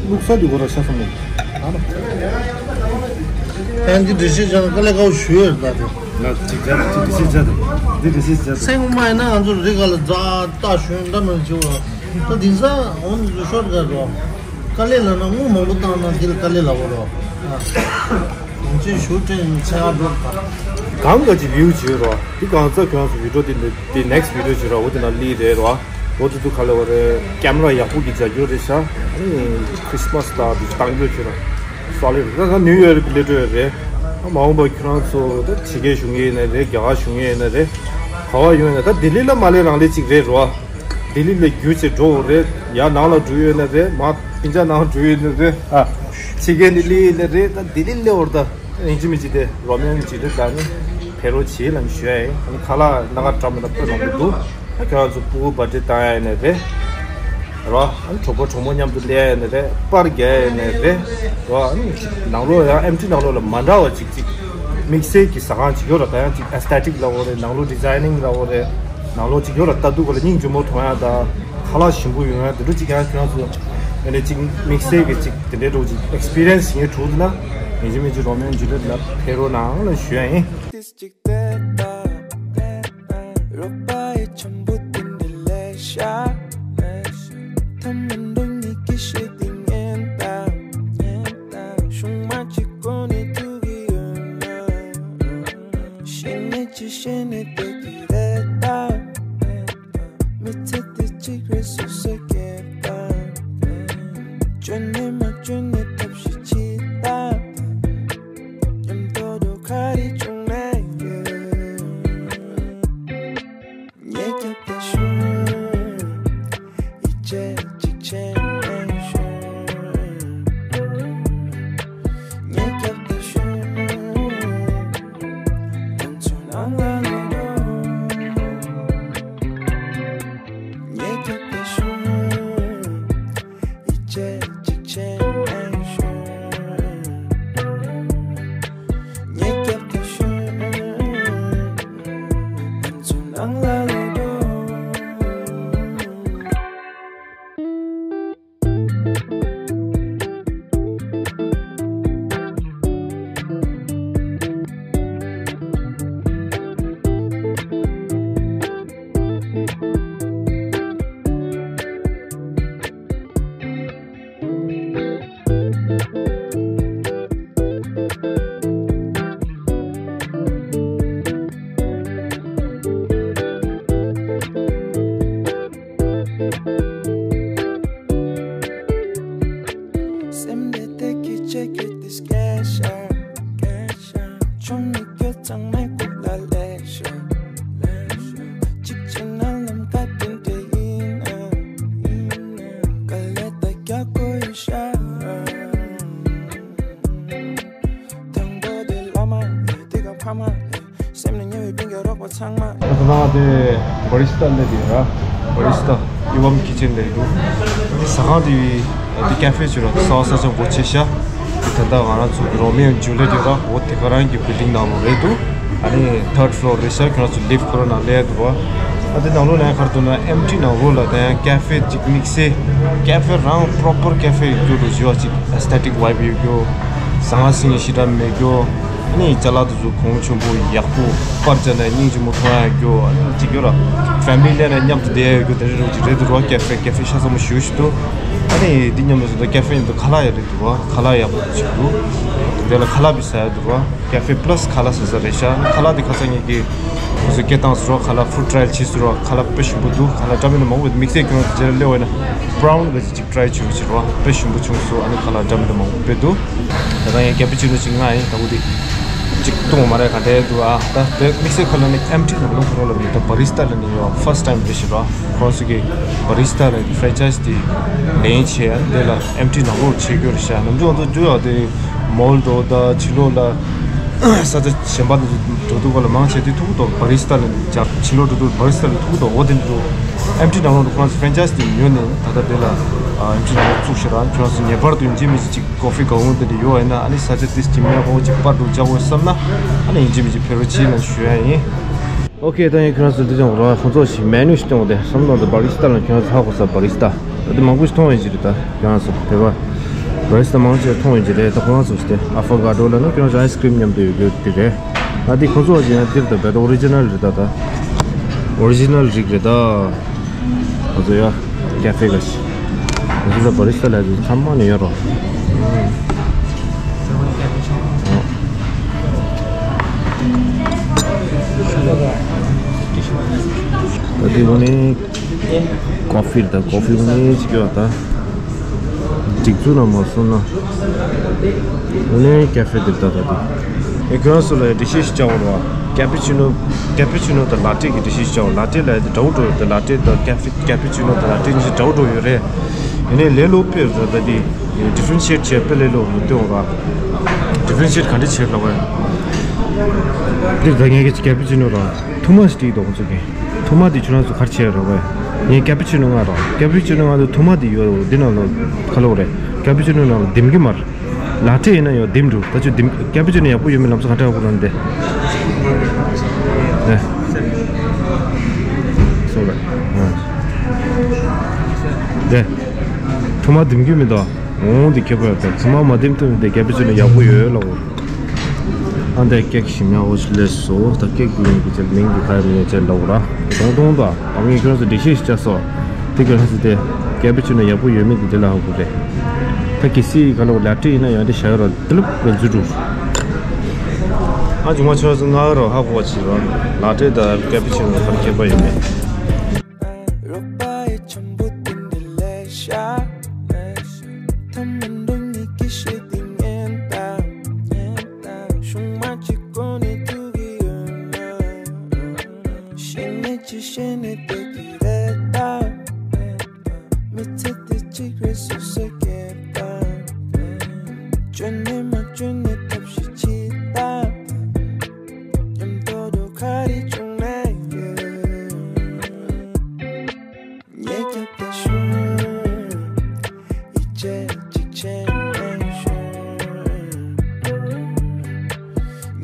ལུགས་སྲོལ་འདི་གོ་ར་ཤ་སོང་མོད། ཨ་མ། ཨན་འདི་འདྲི་ཤེས་བྱ་ན་དཀའ་ལས་ཁག་པོ་ཞུ་ཡོད་ད་དེ། ང་ཅིག་བྱ་ཅིག་འདྲི་ཤེས་བྱ་དང་འདི་འདྲི་ཤེས་བྱ་དང་། སེང་མ་ཡིན་ན་ང་ཚོ་རི་ག་ལ་རྫ་རྟ་ཞོན་འདྲ་མི་བྱེད་བ། ད་དེང་སང་འོ་ནི་ཤོར་ག་རོ། དཀའ་ལས་ལ་ན་དངུལ་མང་པོ་བཏང་ན་དེ་ལ་དཀའ་ལས་ལ་བོ་རོ། ང་ཚོས་ཞུ་དྲན་ཚེ་ཨ་འགྲོ་ད། གང་ག་ཅིག་ལིའུ་བྱེད་རོ། འདི་གང་ཚ་གང་སུ་བི་ཌིའོ་དེ་འདི་next video བྱེད་རོ། འོ་དེ་ན་ལི་རེད་རོ། འོ་དེ་ཚོ་ག་ལ་བ་རེད། ཀེམ་ར་ཡག་པོ་གི་རྒྱ་སྐྱོར་རེད་ཤག་ཨ་ནི་ཁྲིས་མ་སི་ད་དེ་བཏང་རྒྱུ་བྱེད་རོ། སོ་ལི་རེད། ད་ནིའུ་ཡོག་གི་ལས་སྤྲོད་རེད། ཨ་མ་འོངས་པ་ཁྱོད་རང་ཚོ་ད་ཕྱི་རྒྱལ་བཞུགས་མཁན་ཡིན་ན་རེད། རྒྱ་གར་བཞུགས་མཁན་ཡིན་ན་རེད། ག་བ་ཡོང་ཡིན་ན་ད་ལྡི་ལི་ལ་མ་སླེབས་རང་སླེབས་ཅིག་རེད་རོ། ལྡི་ལི་ལ་རྒྱུ་ཆེ་འགྲོ་འོ་རེད། ཡར་ནང་ལ་འགྲོ་ཡོད་ན་རེད། མ་ཕིན་ཅ་ནང་འགྲོ་ཡོད་ན་རེད། ཨ་ཕྱི་རྒྱལ་ནས་སླེབས་ཡོད་ན་རེད། ད་ལྡི་ལི་སླེབས་འོ་ད། ཡིན་གཅིག་མིན་གཅིག་དེ་རོ་མན་གཅིག་དེ་ད་ནི་ཕེ་རོ་བྱེད་ལ་ནི་ཞུ་ཡ་ཡིན། ཨ་ནི་ཁ་ལག་སྣ་ཁ་འདྲ་མི་འདྲ་དཔེ་མང་པོ་འདུག་ཨ་ཁྱོད་རང་ཚོ་སྤུ་གུ་བར་ཐི་ཌེ་བཏང་ཡ་ཡིན་ན་རེད་རོ། ཨ་ནི་གྲོགས་པོ་གྲོགས་མོ་མཉམ་དུ་སླེབས་ཡ་ཡིན་ན་རེད། པར་རྒྱག་ཡ་ཡིན་ན་རེད་རོ། ཨ་ནི་ནང་ལོགས་ཡང་ཨེམ་ཊི་ནང་ལོགས་ལ་མ་འདྲ་བ་ཅིག་ཅིག་དམིགས་བསལ་གྱི་ཟ་ཁང་ཅིག་ཡོད་ར། ད་ཡང་ཅིག་ཨེ་སི་ཐེ་ཊིག་ལབ་འོ་རེད། ནང་ལོགས་ཌི་ཛའི་ནིང་ལབ་འོ་རེད། ནང་ལོགས་ཅིག་ཡོད་ར། ལྟ་དུས་ག་ལ་སྙིང་རྗེ་མོ་མཐོང་ཡ་ད་ཁ་ལག་ཞིམ་པོ་ཡོང་ཡ་དེ་འདྲ་ཅིག་ཡང་ཁྱོད་རང་ཚོ་ཨ་ནི་ཅིག་དམིགས་བསལ་གྱི་ཅིག་དེ་འདྲའི་འདྲ་བོ་ཅིག་ཨེག་སི་པི་རི་ཡན་སི་ཡིན་ངེས་གྲུབ་འདུག་ན་ཡིན་གཅིག་མིན་གཅིག་རོ་མན་ཇུ་ལི་ཡེཊ་ལ་ཕེ་རོ་ནང་ལ་ཞུ་ཡ་ཡིན། ཏིས་ཅིག་ཏེ་ཏ་ཏེ་ཏ། རོགས་པ་ཡི་འཆམ་པོ་དེ་འདྲ་ལས་ཤ་ལས་ཤ། ཐ་མན་འགྲོ་གཉིས་ཀྱི་ཤེས་དེ་ཉན་ད་ཉན་ད། ཤུང་མ་གཅིག་གོ་ནས་ཐུག་གི་ཡོད་ན། ཤེས་ནས་ཅི་ཤེས་ནས་བསྡད་ཀྱི་རེད་ད། མི་ཚེ་འདི་གཅིག་རེད་སུ་ཟེར་གྱི་ད། བཅོས་ནས་མ་བཅོས་ནས་ཐབས་ཤེས་བྱེད་ད། མཉམ་དུ་རྡོ་ཁ་རི་ཆུང་ནས་ཡོད། ངས་རྒྱབ་ཏུ་ཞོན། ཡིད་ཆེས་གཅིག་བྱས་ནས་ཞོན། ངས་རྒྱབ་ཏུ་ཞོན། ང་ཚོ་ནང་ལ་ལོག་རོགས། ངས་རྒྱབ་ཏུ་ཞོན། ཡིད་ཆེས་གཅིག་བྱས་ནས་ཞོན། ངས་རྒྱབ་ཏུ་ཞོན། ང་ཚོ་ནང་ལ་ལོག་རོགས། སེམས་ལས་དེ་སྐད་ཆ་སྐད་དེ་སྐད་ཤར་སྐད་ཤར། ཆུང་མི་ཁྱོད་ཚང་མའི་ཁུག་ལ་ལེགས་ཤོག་ལེགས་ཤོག་ཨ་དེ་བ་རི་སི་ཏ་ལས་དེ་ར། བ་རི་སི་ཏ་ཨི་ཝམ་ཁི་ཆན་ལས་འདུག་དེ་ཟ་ཁང་དེ་དེ་ཀ་ཧྥེ་ཆུ་ར་ས་ས་ཆ་སྒོ་ཕྱེ་ཤག་དེ་ད་ལྟ་ང་རང་ཚོ་གི་རོ་མེ་ཡོ་ཇུ་ལེ་ཊི་ཡོད་ར། འོ་དེ་ག་རང་གི་བིལ་ཌིང་ནང་ལོགས་རེད་འདུག་ཨ་ནི་ཐར་ཌི་ཕི་ལོར་རེད་ཤག་ཁྱོད་རང་ཚོ་ལིབ་ཁོ་ར་ནང་སླེབས་འདུག་བ། ཨ་དེ་ནང་ལོགས་ལ་ཡང་ག་རེ་འདུག་ན་ཨེམ་ཊི་ནང་ལོགས་ལ་ད་ཡང་ཀ་ཧྥེ་ཅིག་དམིགས་བསལ་ཀ་ཧྥེ་རང་པོ་རོ་པར་ཀ་ཧྥེ་ཡོད་རྒྱུ་རུ་བཞི་བ་ཅིག་ཨེ་སི་ཐེ་ཊིག་ཝའི་བི་ཡོད་རྒྱུ། ཟ་ཁང་སེང་གེ་ཞེ་དྲག་མེད་རྒྱུ། ཨ་ནི་ཅ་ལག་དེ་ཚོ་གོང་ཆེན་པོ་ཡག་པོ་པར་བྱས་ན་སྙིང་རྗེ་མོ་མཐོང་ཡག་རྒྱུ། ཨ་ནི་གཅིག་ཡོད་ར། ཕེ་མི་ལི་སླེབས་ན་མཉམ་དུ་བསྡད་ཡག་རྒྱུ་དེ་འདྲ་རུ་ཅིག་རེད་འདུག་ར། ཀ་ཧྥེ་ཀ་ཧྥེ་ཤ་ཚ་མོ་ཞེ་པོ་ཞིག་འདུག་ཨ་ནི་འདི་མཉམ་དུ་སོང་ཙང་ཀ་ཧྥེ་མཉམ་དུ་ཁ་ལག་ཡང་རེད་འདུག་བ། ཁ་ལག་ཡག་པོ་ཅིག་འདུག་དེ་ལ་ཁ་ལག་བི་ཟ་ཡག་འདུག་ར། ཀ་ཧྥེ་པ་ལ་སི་ཁ་ལག་ཟ་ས་རེད་ཤག་ཁ་ལག་དེ་ཁ་སང་ངེད་ཀྱིས་ཁོ་ཚོས་སྐད་བཏང་ཟེར་ར། ཁ་ལག་ཕུཌ་ཊ་ར་ཡལ་བྱས་ཟེར་ར། ཁ་ལག་དཔེ་ཞིམ་པོ་འདུག་ཁ་ལག་འདྲ་མིན་མང་པོ་འདུག་དམིགས་བསལ་ཁྱོད་རང་ཚོ་རྗེས་ལ་སླེབས་པ་ཡིན་ན་བྷ་རའུན་གི་ཅིག་ཊ་རའི་བྱེད་རོགས་བྱེད་རོགས། དཔེ་ཞིམ་པོ་བྱུང་སོང་། ཨ་ནི་ཁ་ལག་འདྲ་མི་འདྲ་མང་པོ་དཔེ་འདུག་ད་ལྟ་ངས་ཀེ་པུ་ཅི་ནོ་ཅིག་མངགས་ཡིན། ད་འོ་དེ་ཅིག་བཏུང་བ་མ་རེད། ག་འདྲ་འདུག་ཨ། ད་དེ་དམིགས་བསལ་ཁ་ལག་ནི་ཨེམ་ཊི་ནང་ལོགས་ཁོ་རང་ལ་མི་ད་བ་རི་སི་ཏ་ལ་ནི་ཡོད་ཕར་སི་ཊ་ཊའིམ་རེད་ཤག་ར། ཁོ་རང་ཚོ་གི་བ་རི་སི་ཏ་ལ་ཕ་རན་ཆའི་སི་དེ་ལེན་བྱས། དེ་ལ་ཨེམ་ཊི་ནང་ལོགས་བྱེད་རྒྱུ་རེད་ཤག་ནམ་རྒྱུན་ང་ཚོ་འགྲོ་ཡག་དེ་མོལ་འགྲོ་ད་ཕྱི་ལོགས་ལ་ས་ཆ་གཞན་པ་དེ་ཚོ་འགྲོ་དུས་སྒང་ལ་མང་ཆེ་དེ་ཐུག་འདུག་བ་རི་སི་ཏ་ལ་ནི་འཇགས། ཕྱི་ལོགས་འགྲོ་དུས་བ་རི་སི་ཏ་ལ་ཐུག་འདུག་འོ་དེ་འདྲ་འདུག་ཨེམ་ཊི་ནང་ལོགས་འདུག་ཁོ་རང་ཚོ་ཕ་རན་ཆའི་སི་དེ་ཉོས་ནས་ད་ལྟ་དེ་ལ་ཨེམ་ཊི་ནང་ལོགས་བཙུགས་ཤག་ར། ཁྱོད་རང་ཚོ་ངེས་པར་དུ་ཡིན་གཅིག་མིན་གཅིག་ཀོ་ཧྥི་གང་འོང་དེ་འདྲ་ཡོད་ཡིན་ན། ཨ་ནི་ས་ཆ་དེ་ཅིག་མེད་པ་འོ་ཅིག་པར་འདུག་བཅའ་དགོས་བསམ་ན། ཨ་ནི་ཡིན་གཅིག་མིན་གཅིག་ཕེབས་རོགས་བྱེད་ལ་ཞུ་ཡ་ཡིན། ཨོ་ཁེ། ད་ཡིན་ཁྱོད་རང་ཚོ་འདི་ཅང་རོགས་ཁོང་ཚོ་ཞིག་མེ་ནུ་ཞིག་སྟོན་དགོས་དེ་བསམ་བློ་འདི་བ་རི་སི་ཏ་ལ་ཁྱོད་རང་ཚོ་ཧ་གོ་ས་བ་རི་སི་ཏ་ད་དེ་མང་པོ་ཞིག་མཐོང་ཡོད་ཀྱི་རེད། ད་ཁྱོད་རང་ཚོ་བོད་པ་བ་རི་སི་ཏ་མང་ཆེ་མཐོང་ཡོད་ཀྱི་རེད། ད་ཁོ་རང་ཚོ་ཞིག་དེ་ཨ་ཕོ་ག་ཌོ་ལ་ནི་ཁྱོད་རང་ཚོ་ཨའི་སི་ཀི་རིམ་མཉམ་དུ་ཡོད་རྒྱུ་དེ་རེད། ད་དེ་ཁོང་ཚོ་བ་ཅིག་ཡང་འདིར་ད་བེད་ཨོ་རི་ཇི་ནལ་རེད། ད་ད་ཨོ་རི་ཇི་ནལ་རིགས་རེད། ད་ཁོང་ཚོ་ཡ་ཀ་ཧྥེ་ག་ཞིག་ཁོང་ཚོ་ད་བ་རི་སི་ཏ་ལ་དེ་ཚང་མ་ནས་ཡོད་རོགས། ད་དེ་འོ་ནི་ཀོ་ཧྥི་རེད། ད་ཀོ་ཧྥི་འོ་ནི་ཅིག་ཡོད་ད། སྒྲིག་འཛུགས་ནང་མ་སོང་ན། འོ་ནི་ཀ་ཧྥེ་དེ་ད་ད་དེ། ཨེ་ཁྱོད་རང་ཚོ་ལ་འགྲེལ་བཤད་ཞིག་བྱ་འོང་རོགས། ཀེ་པུ་ཅི་ནོ། ཀེ་པུ་ཅི་ནོ་དང་ལ་ཏྲེ་གི་འགྲེལ་བཤད་ཞིག་བྱ་འོང་། ལ་ཏྲེ་ལ་ཡ་དེ་འདྲ་བོ་འགྲོ་ཡོད་དེ། ལ་ཏྲེ་དང་ཀེ་ཧྥེ་ཀེ་པུ་ཅི་ནོ་དང་ལ་ཏྲེ་གཉིས་འདྲ་བོ་འགྲོ་ཡོད་རེད། ཡིན་ནའི་ལས་སླ་པོ་དཔེ་རེད། ད་ད་དེ་ཌི་ཕེ་རེན་ཤི་ཨེ་ཊི་བྱེད་དཔེ་ལས་སླ་པོ་རེད། སྟོན་རོགས། ཌི་ཕེ་རེན་ཤི་ཨེ་ཊི་ག་འདྲ་བྱེད་ལབ་པ་ཡིན། འདིར་ད་ངས་ཀེ་པུ་ཅི་ནོ་ར་ཐུར་མ་ཞིག་སྤྲད་འདུག་ཁོང་ཚོ་གིས། ཐུར་མ་དེ་ཁྱོད་རང་ཚོ་ག་རེ་བྱེད་རོགས་པས། ངས་ཀེ་པུ་ཅི་ནོ་མངགས་རོགས། ཀེ་པུ་ཅི་ནོ་མངགས་དུས་ཐུར་མ་དེ་ཡོད་རེད། འདི་ནང་ལོགས་ཁ་ལོག་རེད། ཀེ་པུ་ཅི་ནོ་ནང་ལ་ལྡེམ་གི་མ་རེད། ལ་ཏྲེ་ཡིན་ན་ཡང་ལྡེམ་འགྲོ། ད་ཁྱོད་ལྡེམ་ཀེ་པུ་ཅི་ནོ་ཡག་པོ་ཡོད་མེད་ལམ་སང་ག་འདྲ་ཧ་གོ་རང་དེ། ཨེ། སོ་རེད། ཨ། དེ། ཐུར་མ་ལྡེམ་གི་མི་འདུག་འོང་དེ་ཁྱད་པར་ཡོད་དེ། ཐུར་མ་མ་ལྡེམ་ཐུབ་མི་དེ་ཀེ་པུ་ཅི་ནོ་ཡག་པོ་ཡོད་ལབ་འོ། ཨ་འདས་ཀེག་ཞིམ་ཡག་པོ་ཞིག་སླེབས་སོང་། ད་ཀེག་དེ་ཡིན་གྱི་ཅེར་མིང་དེ་ག་རེ་མིན་ཅེར་ལབ་འོ་ར། དོང་དོང་དང་ཨ་ངས་ཁྱོད་རང་ཚོ་འགྲེལ་བཤད་ཞིག་བྱ་སོང་། དེ་ག་རང་ཚོ་དེ་ཀེ་པུ་ཅི་ནོ་ཡག་པོ་ཡོད་མེད་དེ་དེ་ལ་ཧ་གོ་རེད། ད་གལ་སྲིད་ག་ལ་ལ་ཏྲེ་ཡིན་ན་ཡང་དེ་བཞག་ཡོད་ར། དེ་ལབ་ར་འཛུལ་འགྲོ། ཨ་ཅུང་མ་ཆོས་སུ་ང་རོ་ཧ་གོ་བ་ཆི་རོ། ལ་ཏྲེ་དང་ཀེ་པུ་ཅི་ནོ་ག་རེ་ཁྱད་པར་ཡོད་མེད། རོགས་པ་ཡི་འཆམ་པོ་དེ་འདྲ་ལས་ཤ། ཐ་མ་འགྲོ་ནི་ཀི་ཤེས་དེ་ངན་ད། ཤུང་མ་གཅིག་གོ་ནི་ཐུག་གི་ཡོད་ན། ཤེས་ནི་ཅི་ཤེས་ནི་དེ་གི་རེད་ད། མི་ཚེ་དེ་གཅིག་རེད་སུ་སུ་སྐྱེལ་ད། བཅོས་ནི་མ་བཅོས་ནི་ཐབས་ཤེས་ཅི་ད། མཉམ་དུ་འགྲོ་ག་རེ་བྱུང་ན་ཡོད། ཉེ་རྒྱབ་དེ་ཤུ། ཡིད་ཆེས་གཅིག་བྱས་ནས་ཤུ།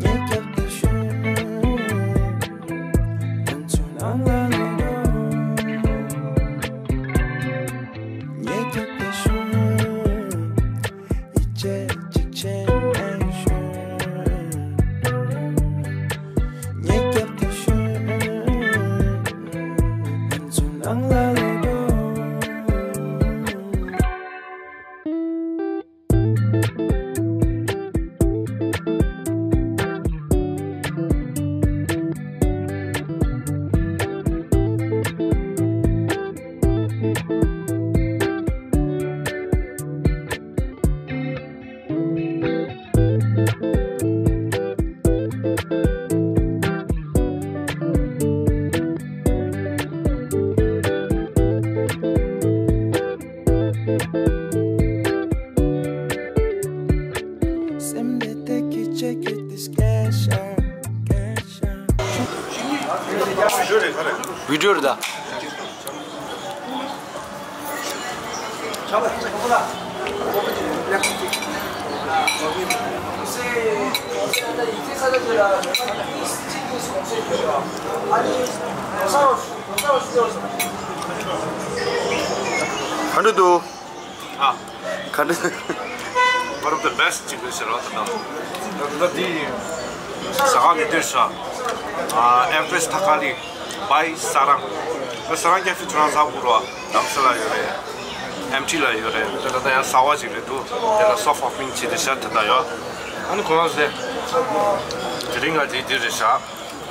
ཉེ་རྒྱབ་དེ་ཤུ། ང་ཚོ་ནང་ལ་ལོག་འགྲོ། ཉེ་རྒྱབ་དེ་ཤུ། ཡིད་ཆེས་གཅིག་བྱས་ནས་ཤོད། ཉེ་རྒྱབ་ཏུ་ཤོད། ང་ཚོ་ནང་ལ་ལོག་འགྲོ། སེམས་བདེ་བདེ་གི་ཆེ་གི་དེ་སྐད་ཤ། སྐད་ཤ། བི་ཌིའོ་རེད་ད། ག་འདྲ་འདུག་ཨ། ག་འདྲ། One of the best ཅིག་རེད་ཟེར་བ་ད་ལྟ། ད་ལྟ་འདི་ཟ་ཁང་འདི་འདིར་ཤག་ཨ། Empress Thakali by Sarang. ད་Sarang Cafe ཁྱོད་རང་ཟ་དགོས་རོགས། དམ་ས་ལ་ཡོད་རེད། ཨེམ་ཊི་ལ་ཡོད་རེད། ད་ལྟ་ཡང་གསར་བ་ཅིག་རེད་འདུག་དེ་ལ་soft opening བྱས་ཏེ་ཤག་ད་ལྟ་ཡོད། ཨ་ནི་ཁོ་རང་ཟེར། དེ་རིང་ང་འདི་འདིར་རེད་ཤག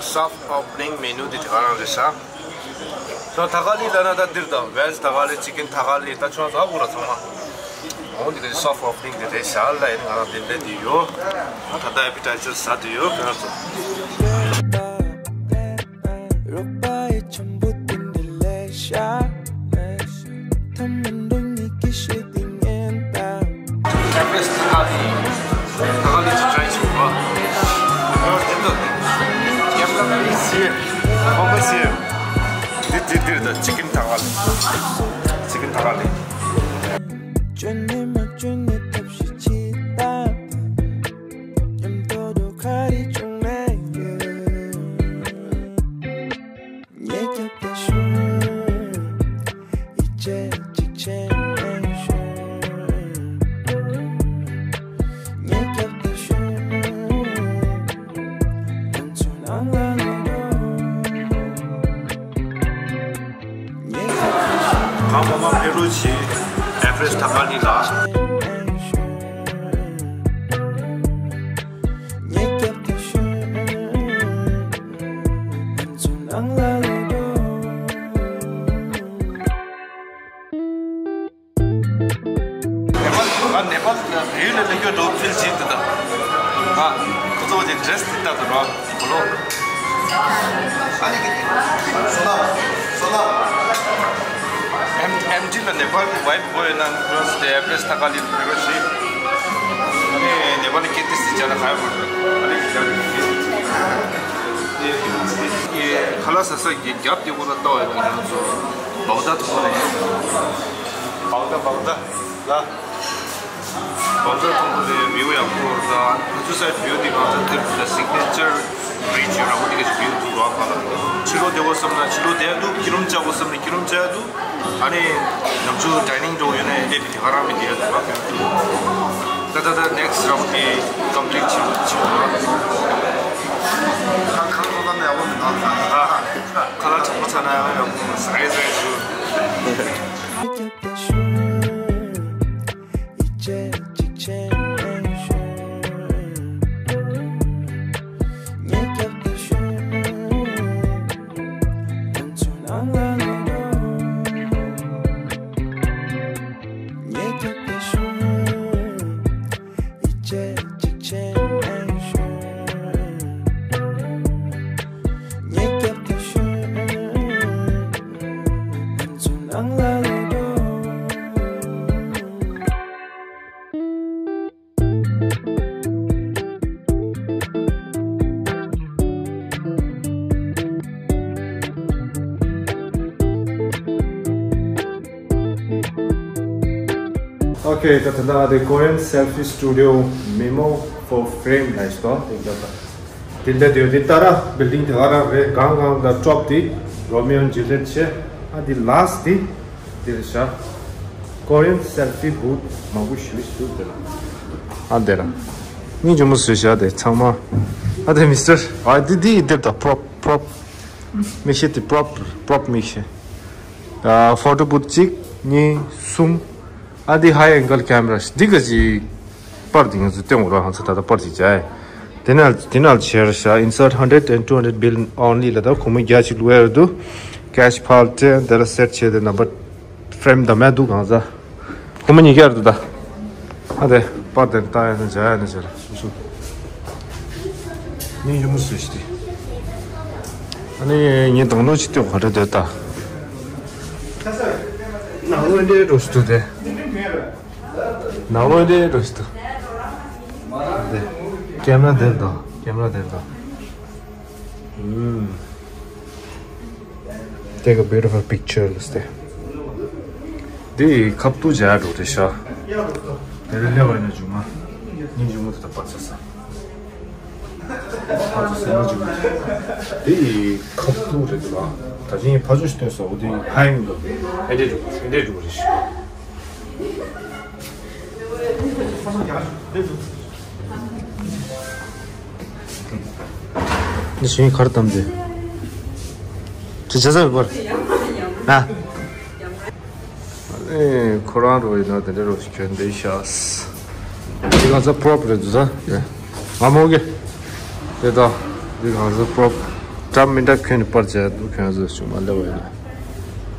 soft opening menu འདི་དེ་ག་རང་རེད་ཤག་ད་ཐ་ཀ་ལི་ལ་ན་ད་འདིར་ད་veg ཐ་ཀ་ལི་chicken ཐ་ཀ་ལི་ད་ཆུང་ཟ་དགོས་ར་ཚང་མ། འོ་འདི་ག་soft opening འདི་རེད་ཤག་ལ་ཡིན་ང་རང་འདི་ལས་འདི་ཡོད། ད་ལྟ་appetizer ཟ་འདི་ཡོད་ཁྱོད་རང་ཚོ། རོགས་པ་ཡི་ཆམ་པོ་དེ་འདི་ལས་ཤག་ཐ་མ་འགྲོ་ཉིད་ཀྱི་ཤེས་དེ་ངན་དང་། Empress ཐ་ཀ་ལི། ཐ་ཀ་ལི་ཅིག་try བྱེད་པ། Yours did the camera very serious. Focus here. འདི་འདི་འདི་the chicken ཐ་ཀ་ལི། chicken ཐ་ཀ་ལི། ཅོ་ནེ་མ་ཅོ་ནེ་ཐབས་ཤེས་ཅི་ལྟ། མཉམ་དུ་འགྲོ་ག་རེ་བྱུང་ན་ཡོད། ཉེ་རྒྱབ་ཏུ་ཤོག་ཡིད་ཆེས་གཅིག་བྱས་ནས་ཤོག་ཉེ་རྒྱབ་ཏུ་ཤོག་ང་ཚོ་ནང་ལ་ལོག་ཉེ་རྒྱབ་ཏུ་ཤོག་གང་མང་མང་ཕེབས་རོགས་གྱིས། Empress ཐ་ཀ་ལི་ལ། ཉེ་རྒྱབ་ཏུ་ཤོག་ང་ཚོ་ནང་ལ་ལོག་ང་ནེ་པཱལ་བལ་ཡུལ་ལ་སླེབས་རྒྱུ་འདྲ་པོ་ཕིལ་བྱེད་འདུག་ད། ང་ཁོ་ཚོ་གི་ཌི་རེ་སི་དེ་ལྟ་འདུག་ར། གོ་ལོ། ཨ་ནི་གི་སོ་ལ་སོ་ལ། ཨེམ་ཨེམ་ཊི་ལ་ནེ་པཱལ་གི་ཝའི་བི་དགོས་ཡོད་ན་ཁོ་རང་ཚོ་དེ་ཨེམ་པི་རེ་སི་ཐ་ཀ་ལི་ལ་ཕེབས་རོགས་བྱེད། ཨ་ནི་ནེ་པཱལ་གི་སྐད་དེ་སི་ཅ་ལ་ཁ་ཡོད་པ། ཨ་ནི་གི་ཅ་ལ་གི་ཁ་ལག་ཟ་ས་གི་རྒྱབ་དེ་ཁོ་ན་ལྟོགས་ཡོད་ན་ཁོ་རང་ཚོ་བའུ་ད་ཐུག་པ་རེད། བའུ་ད་བའུ་ད་ལ། བང་ཚ་ཐོག་ཏུ་ནས་བིའུ་ཡག་པོ་དང་། ཨ་ཚོ་སའི་བིའུ་འདི་གང་ཚ་འདིར་དུ་ད་སིག་ནེ་ཅར་རིཆ་ཡོད་ར། འོ་འདི་ག་ཅིག་བིའུ་འདུག་ར། ཁ་ལ་ཕྱི་ལོགས་བསྡད་དགོས་བསམ་ན་ཕྱི་ལོགས་བསྡད་འདུག་སྐྱིད་རུམ་བཅའ་དགོས་བསམ་ན་སྐྱིད་རུམ་བཅའ་འདུག་ཨ་ནི་ནམ་ཆུ་ཌའི་ནིང་འགྲོ་ཡོད་ན་ཨེ་བི་དེ་ག་རང་མི་འདི་ཡོད་འདུག་ར། ད་ད་ད་ནེག་སི་ར་བོ་དེ་ཀམ་པི་ལིཊ་བྱེད་བྱེད་དགོས་ར། ཁ་ཁ་ལོ་ད་ནས་ཡག་པོ་མི་འདུག་ཨ་ཁ་ལ་གྲང་མོ་ཚ་ན་ཡག་པོ་ཟ་ཡི་ཟ་ཡི་ཞུ། Okay, ད་ད་ད་དེ་Korean Selfie Studio Memo for Frame ལ་ཞུ་དོ། དེ་འདྲ་ད་དེ་འདྲ་དེ་དེ་ད་ར་བིལ་ཌིང་དེ་ག་རང་རེད། གང་གང་ད་ཊོབ་དེ་Romeo and Juliet བྱས། ཨ་དེ་ལཱ་སི་ཊི་དེ་དེ་རེད་ཤག Korean selfie booth མང་པོ་ཞིག་ཞུ་དེ་ལ། ཨ་དེ་ར་སྙིང་རྗེ་མོ་བཟོས་ཤག་དེ་ཚང་མ། ཨ་དེ་མི་སི་ཊར་ཨ་དེ་དེ་དེ་ད་པོ་རོབ་པོ་རོབ་མིག་ཤེལ་དེ་པོ་རོབ་པོ་རོབ་མིག་ཤེལ། ཨ་ཕོ་ཊོ་བུཐ་གཅིག་གཉིས་གསུམ། ཨ་འདི་high angle camera འདི་ག་ཅིག་པར་འདི་ང་ཚོ་སྟོན་འོ་ར། ཧང་ཚ་ད་ལྟ་པར་ཅིག་བྱས། དེ་ནས་དེ་ནས་ཆེར་ཤ་insert hundred and two hundred bill only ལ་ད་ཁོ་མོ་རྒྱ་ཅིག་ལུས་ཡར་དུ་cash ཕར་སྤྲད། དེ་ལ་སེཊ་བྱས་ཏེ་ནམ་པར་ཕྲེམ་ད་མེད་འདུག་གང་ཟ། ཁོ་མོ་གཉིས་ཀ་རེད་འདུག་ད། ཨ་དེ་པར་དེར་ལྟ་ཡ་ནི་བྱ་ཡ་ནི་བྱ་ར་སུ་སུ། ངས་ཡུམ་སུ་ཞིག་དེ། ཨ་ནི་ངས་དང་ལོ་ཅི་སྟོད་ག་རེ་སྟོད་ད། ནང་ལོ་འདྲེ་འགྲོ་སུ་དེ། ནང་ལོ་འདྲེ་འགྲོ་སུ་དེ། ཀེམ་ར་དེར་དང་ཀེམ་ར་དེར་དང་། ཨུམ། Take a beautiful picture, let's say. འདི་ཁབ་ཏུ་བྱ་འགྲོ་དེ་ཤ། དེ་རིང་སླེབས་པ་ཡིན་ན་མཇུག་མ། ཉིན་མཇུག་མ་དེ་ད་པར་ཚ་ས། པར་ཚ་ས་མཇུག་མ། འདི་ཁབ་ཏུ་རེད་འདུག་ཨ། ད་ཅིང་ཕ་ཇོ་ཞིག་སྟོན་སོང་འདི་ཧ་ཡིན་འདུག་ཨེ་འདྲས་འགྲོ་ཨེ་འདྲས་འགྲོ་རེད་ཤག་འདི་ཞིང་གར་དམ་དེ། ཅི་བྱ་ས་མི་པར། ཨ། ཨེ་ཁོ་རང་རོ་ཡིན་ན་དེ་འདྲ་རོ་ཞིག་གྱོན་བསྡད་ཤག་འདི་གང་ས་པྲོབ་རེད་འདུག་ས། ང་མོ་གེ། དེ་དང་། འདི་གང་ས་པྲོབ། འདྲ་མི་འདྲ་གྱོན་ནས་པར་བྱས་འདུག་གྱོན་ས་ཞུ་མ་སླེབས་པ་ཡིན་ན།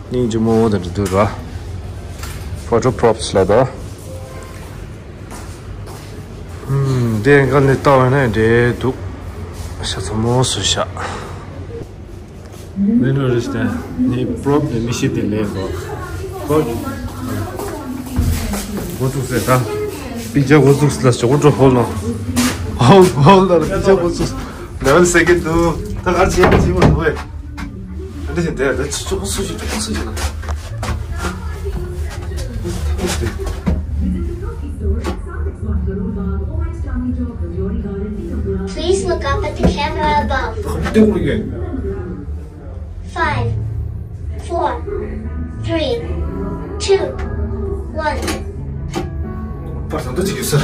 སྙིང་རྗེ་མོ་དེ་འདྲ་འདུག་ར། ཕོ་ཊོ་པྲོབ་ལ་ད། ཨུམ། དེ་འགའ་ནས་ལྟ་བ་ན་འདྲེ་འདུག་ཤ་ཚ་མོ་སུ་ཤ། མི་འགྲོ་རེ་ཞིག་ནི་པྲོབ་ནི་མི་ཤེས་དེ་ལས་གོ། པྲོབ། འགོ་ཚུགས་ཟེར་ད། པིག་ཅར་འགོ་ཚུགས་ལ་ཞོག་འགྲོ་ཧོལ་ནོ། ཧོལ་ཧོལ་ལ་པིག་ཅར་འགོ་ཚུགས། ལེ་ཝལ་སེ་ཀེན་དུ། ད་གར་བྱེད་ཀྱི་བྱེད་མ་འདུག་བས། ཨ་འདྲ་ཞིག་འདྲ་ད་ཆུ་ཆུ་སུ་ཞིག་ཆུ་སུ་ཞིག་ན། Please look up at the camera above. ཁ་བཏེག་རུ་ཡོད། Five, four, three, two, one. པར་ད་འདུ་ཅིག་ཡོད་སར།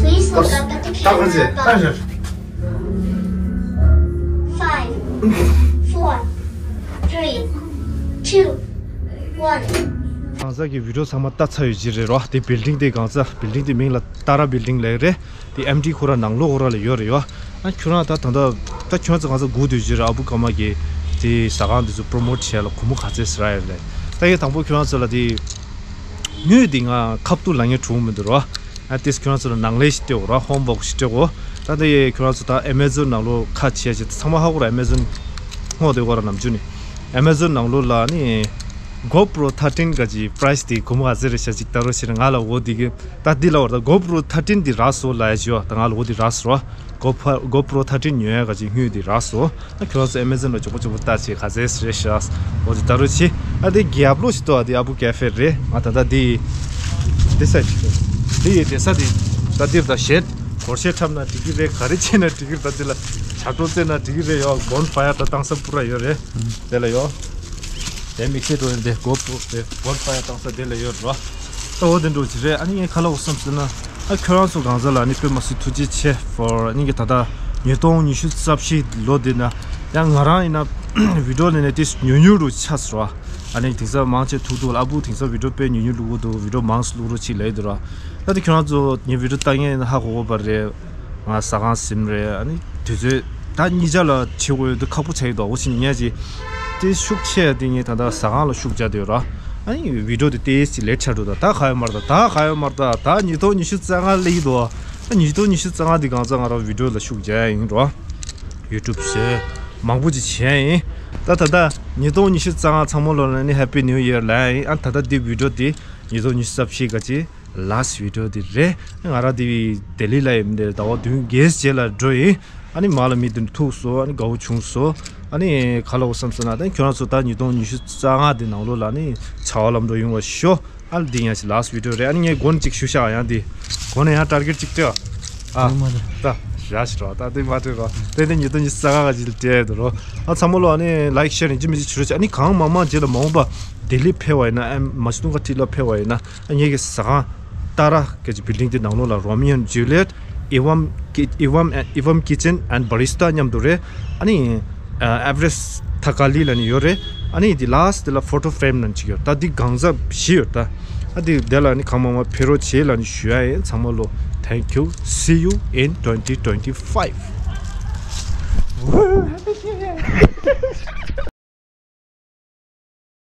Please look up at the camera above. Five, four, three, two, one. གང་ཟག་གི་བི་ཌིའོ་ཚང་མ་ལྟ་ཚར་ཡོད་ཀྱི་རེད་རོ། དེ་བིལ་ཌིང་དེ་གང་ཟག་བིལ་ཌིང་དེ་མིང་ལ་ཏཱ་ར་བིལ་ཌིང་ལབ་རེད། དེ་ཨེམ་ཌི་ཁོ་ར་ནང་ལོགས་ཁོ་ར་ལ་ཡོད་རེད་ཡོ། ཨ་ཁྱོད་རང་ད་ད་ད་ད་ཁྱོད་ཚོ་གང་ཟག་སྒུག་སྡོད་ཀྱི་རེད། ཨ་བུ་ཀ་མ་གི་དེ་ཟ་ཁང་དེ་ཚོ་པྲོ་མོཊ་བྱས་ལ་སྒོར་མོ་ག་ཚད་ཟ་ཡ་ཡོད་རེད། ད་ཡི་དང་པོ་ཁྱོད་རང་ཚོ་ལ་དེ། དངུལ་འདི་ང་ཁབ་ཏུ་ལ་ངས་གྲུང་མི་འདུག་རོ། ཨ་ཏིས་ཁྱོད་རང་ཚོ་ལ་ནང་ལས་ཤིག་སྤྲད་འོ་རོ། ཧོམ་ཝོག་ཤིག་སྤྲད་འོ། ད་ལྟ་ཁྱོད་རང་ཚོ་ད་ཨེ་མེ་ཛོན་ནང་ལོ་ཁ་ཆེ་ཆེ་ཚང་མ་ཧ་གོ་ར། ཨེ་མེ་ཛོན་སྔོག་དེ་གོ་ར་ནམ་རྒྱུན་ནི་ཨེ་མེ་ཛོན་ནང་ལོ་ལ་ནི་གོ་པྲོ་ཐར་ཊིན་ག་ཅི་པ་རའེ་སི་དེ་སྒོར་མོ་ག་ཚད་རེད་ཤག་ཅིག་ལྟ་རོགས་བྱེད་ར། ང་ལ་འོ་དེ་གི་ད་འདི་ལ་བར་ད་གོ་པྲོ་ཐར་ཊིན་དེ་རག་སོ་ལ་ཡ་ཅི་བ། ད་ང་ལ་འོ་དེ་རག་སོ་རོ། གོ་པྲོ་གོ་པྲོ་ཐར་ཊིན་ཉོ་ཡ་ག་ཅིག་དངུལ་དེ་རག་སོ། ཨ་ཁྱོད་རང་ཚོ་ཨེ་མེ་ཛོན་ལ་མགྱོགས་པོ་མགྱོགས་པོ་ལྟ་བྱེད་ག་ཚད་རེད་ཤག་འོ་དེ་ལྟ་རོགས་བྱེད། ཨ་དེ་རྒྱབ་ལོགས་ཤིག་ཏོ། ཨ་དེ་ཨ་བུ་ཀེ་ཧྥེ་རེད། ང་ད་ལྟ་དེ་དེ་ས་ཞིག་དེ་ཡི་དེ་ས་དེ་ད་འདིར་ད་གཞན་སྒོར་གཞས་འཁྲབ་ན་འགྲིག་གི་རེད། ག་རེ་བྱས་ན་འགྲིག་གི་རེད། ད་དེ་ལ་ཇ་གྲོ་རྩེ་ན་འགྲིག་གི་རེད་ཡོ། སྦོན་ཕ་ཡར་ད་བཏང་ས་པུ་ར་ཡོད་རེད། དེ་ལ་ཡོ། དེ་དམིགས་བསལ་འགྲོ་ཡིན་དེ་སྒོ་སྦོན་ཕ་ཡར་བཏང་ས་དེ་ལ་ཡོད་རོ། ད་འོ་དེ་འགྲོ་ཅི་རེད། ཨ་ནི་ངས་ག་ལ་འོ་བསམ་ཟེར་ན། ཨ་ཁྱོད་རང་ཚོ་གང་ཟག་ལ་ཨ་ནི་དཔེ་མ་སྲིད་ཐུགས་རྗེ་ཆེ་ཧྥོར། ཨ་ནི་གི་ད་ལྟ་ཉིས་སྟོང་ཉི་ཤུ་རྩ་བཞི་ལོ་འདི་ན་ཡང་ང་རང་ཡིན་ན་བི་ཌིའོ་ལས་ནས་དེ་ཉུང་ཉུང་རུ་ཆགས་སོང་ར། ཨ་ནི་དེང་སང་མང་ཆེ་ཐུག་ཐུག་ལ་ཨ་བུ་དེང་སང་བི་ཌིའོ་དཔེ་ཉུང་ཉུང་བླུག་གི་འདུག་བི་ཌིའོ་མང་སུ་བླུག་རོགས་བྱེད་ལབ་ཀྱི་འདུག་ར། ད་དེ་ཁྱོད་རང་ཚོ་ངའི་བི་ཌིའོ་ལྟ་མཁན་ཡིན་ན་ཧ་གོ་གོ་བ་རེད། ང་ཟ་ཁང་ཟིན་རེད། ཨ་ནི་དུས་ཚོད་ད་གཉིས་ཆ་ལ་བྱེད་དགོས་ཡོད་དུས་ཁག་པོ་ཆགས་ཡོད་དོ། འོ་ཕྱིན་ཉེ་ཅི་དེ་ཤུགས་ཆེ་ཡ་དེ་ངས་ད་ལྟ་ཟ་ཁང་ལ་ཤུགས་རྒྱག་བསྡད་ཡོད་ར། ཨ་ནི་བི་ཌིའོ་དེ་ཏོག་ཙམ་ལེཊ་ཆགས་འགྲོ། ད་ད་ག་ཡོད་མ་རེད། ད་ད་ག་ཡོད་མ་རེད། ད་ད་ཉིས་སྟོང་ཉི་ཤུ་རྩ་ལྔ་སླེབས་ཀྱི་འདུག་ད་ཉིས་སྟོང་ཉི་ཤུ་རྩ་ལྔ་འདི་གང་ཚ་ང་རང་བི་ཌིའོ་ལ་ཤུགས་རྒྱག་ཡ་ཡིན་རོ། ཡུ་ཊུབ་བཟོས་མང་པོ་ཅིག་བྱས་ཡིན། ད་ད་ད་ཉིས་སྟོང་ཉི་ཤུ་རྩ་ལྔ་ཚང་མ་ལོ་ལ་ནི་ཧེ་པི་ནིའུ་ཡར་ལབ་ཡ་ཡིན། ཨ་ད་ད་འདི་བི་ཌིའོ་འདི་ཉིས་སྟོང་ཉི་ཤུ་རྩ་བཞི་ག་ཅི། ལཱ་སི་ཊི་བི་ཌིའོ་འདི་རེད། ང་རང་དེ་བི་ལྡི་ལི་ལ་ཡིན་འདིར་ཟླ་བ་བདུན་བརྒྱད་རྗེས་ལ་འགྲོ་ཡིན། ཨ་ནི་མ་ལ་མི་དེ་ཐུག་སོ། ཨ་ནི་དགའ་བོ་བྱུང་སོ། ཨ་ནི་ག་ལ་འོ་བསམ་སོང་ན་ད་ཁྱོད་རང་ཚོ་ད་ཉིས་སྟོང་ཉི་ཤུ་རྩ་ལྔ་དེ་ནང་ལོགས་ལ་ནི་བྱ་བ་ལམ་འགྲོ་ཡོང་བ་ཤོག་ཨ་ལ་འདི་ཡང་ཞིག་ལཱ་སི་ཊི་བི་ཌིའོ་རེད། ཨ་ནི་ངས་མགོ་ནས་གཅིག་ཞུ་ཤག་ཡང་འདི་མགོ་ནས་ཡང་ཊར་གེཊ་གཅིག་སྤྲད། ཨ་ད་ར་ཞིག་རོ། ད་དེ་མ་སྤྲད་རོ། དེ་ནི་ཉིས་སྟོང་ཉི་ཤུ་རྩ་ལྔ་ག་ཅིག་ལ་སྤྲད་འདུག་རོ། ཨ་ཚང་མ་ལོ་ཨ་ནི་ལའིཀ་ཤེར་ཡིན་གཅིག་མིན་གཅིག་བྱེད་རོགས་བྱེད། ཨ་ནི་གང་མང་མང་རྗེས་ལ་མ་འོངས་པ་ལྡི་ལི་ཕེབས་པ་ཡིན་ན། ཨ་མ་ཤི་ཏུང་ག་ཁྲི་ལ་ཕེབས་པ་ཡིན་ན། ངེད་ཀྱི་ཟ་ཁང་ཏཱ་ར་སྐད་ཀྱི་བིལ་ཌིང་དེ་ནང་ལོགས་ལ་Romeo and Juliet, Ivam Ki- Ivam Ivam Kitchen and Barista མཉམ་དུ་རེད། ཨ་ནི་ཨ་ཨེ་ཝ་རེ་སི་ཐ་ཀ་ལི་ལ་ནི་ཡོད་རེད། ཨ་ནི་དེ་ལཱ་སི་ཊི་དེ་ལ་ཕོ་ཊོ་ཕེ་རེམ་ནང་གཅིག་ཡོད། ད་འདི་གང་ཟག་བཞི་ཡོད་ད། ཨ་དེ་དེ་ལ་ནི་གང་མང་མང་ཕེབས་རོགས་བྱེད་ལ་ནི་ཞུ་ཡ་ཡིན། ཚང་མ་ལོ། Thank you. See you in twenty twenty-five.